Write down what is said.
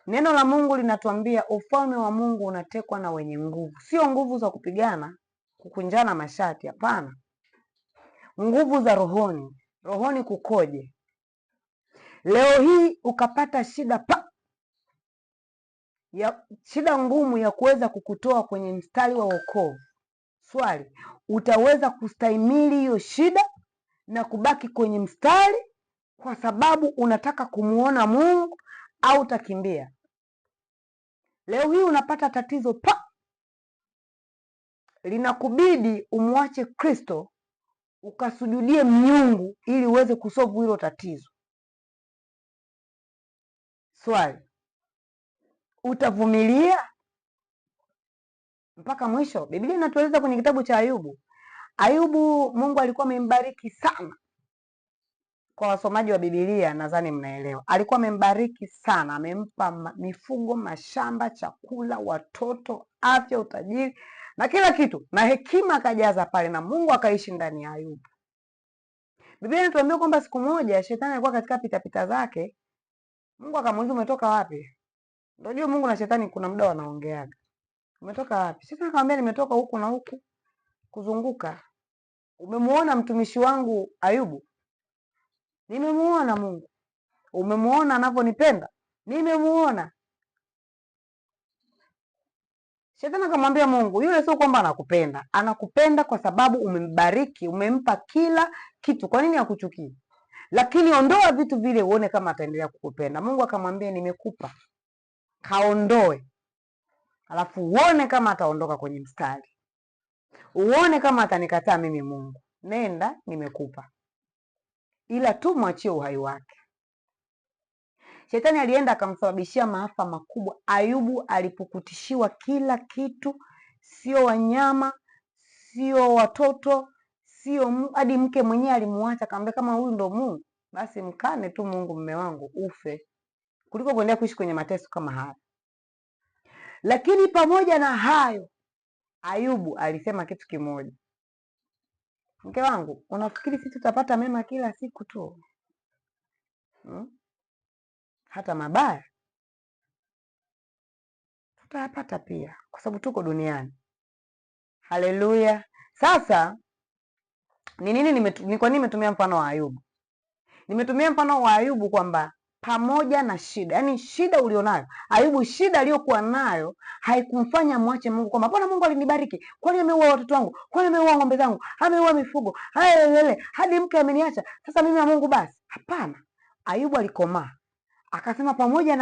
Neno la Mungu linatuambia ufalme wa Mungu unatekwa na wenye nguvu, sio nguvu za kupigana, kukunjana mashati, hapana. Nguvu za rohoni. Rohoni kukoje? Leo hii ukapata shida pa ya shida ngumu ya kuweza kukutoa kwenye mstari wa wokovu. Swali, utaweza kustahimili hiyo shida na kubaki kwenye mstari kwa sababu unataka kumuona Mungu au utakimbia? Leo hii unapata tatizo pa linakubidi umwache Kristo ukasujudie miungu ili uweze kusolve hilo tatizo. Swali, utavumilia mpaka mwisho? Biblia inatueleza kwenye kitabu cha Ayubu. Ayubu, Mungu alikuwa amembariki sana. Kwa wasomaji wa Biblia nadhani mnaelewa, alikuwa amembariki sana, amempa mifugo, mashamba, chakula, watoto, afya, utajiri na kila kitu, na hekima akajaza pale, na Mungu akaishi ndani ya Ayubu. Biblia inatuambia kwamba siku moja shetani alikuwa katika pitapita zake, Mungu akamuuliza umetoka wapi? Ndio Mungu na shetani kuna muda wanaongeaga. Umetoka wapi? Shetani akamwambia nimetoka huku na huku kuzunguka. Umemuona mtumishi wangu Ayubu? Nimemuona Mungu. Umemuona anavyonipenda? Nimemuona. Shetani akamwambia Mungu, yule sio kwamba anakupenda, anakupenda kwa sababu umembariki, umempa kila kitu. Kwa nini akuchukie? Lakini ondoa vitu vile uone kama ataendelea kukupenda. Mungu akamwambia nimekupa, kaondoe, alafu uone kama ataondoka kwenye mstari, uone kama atanikataa mimi Mungu. Nenda, nimekupa, ila tu mwachie uhai wake. Shetani alienda akamsababishia maafa makubwa. Ayubu alipukutishiwa kila kitu, sio wanyama, sio watoto, sio hadi mke mwenyewe alimuacha, akamwambia kama huyu ndo Mungu basi mkane tu Mungu mme wangu ufe, kuliko kuendelea kuishi kwenye mateso kama haya. Lakini pamoja na hayo, Ayubu alisema kitu kimoja: mke wangu, unafikiri sisi tutapata mema kila siku tu? Hata mabaya tutayapata pia, kwa sababu tuko duniani. Haleluya! Sasa ni nini ni kwa nini nimetumia mfano wa Ayubu? Nimetumia mfano wa Ayubu kwamba pamoja na shida, yaani shida ulionayo Ayubu, shida aliyokuwa nayo haikumfanya mwache Mungu, kwamba mbona Mungu alinibariki, kwani ameua watoto wangu, kwani ameua ng'ombe zangu, ameua mifugo, haya hadi mke ameniacha, sasa mimi na Mungu basi. Hapana, Ayubu alikomaa akasema pamoja na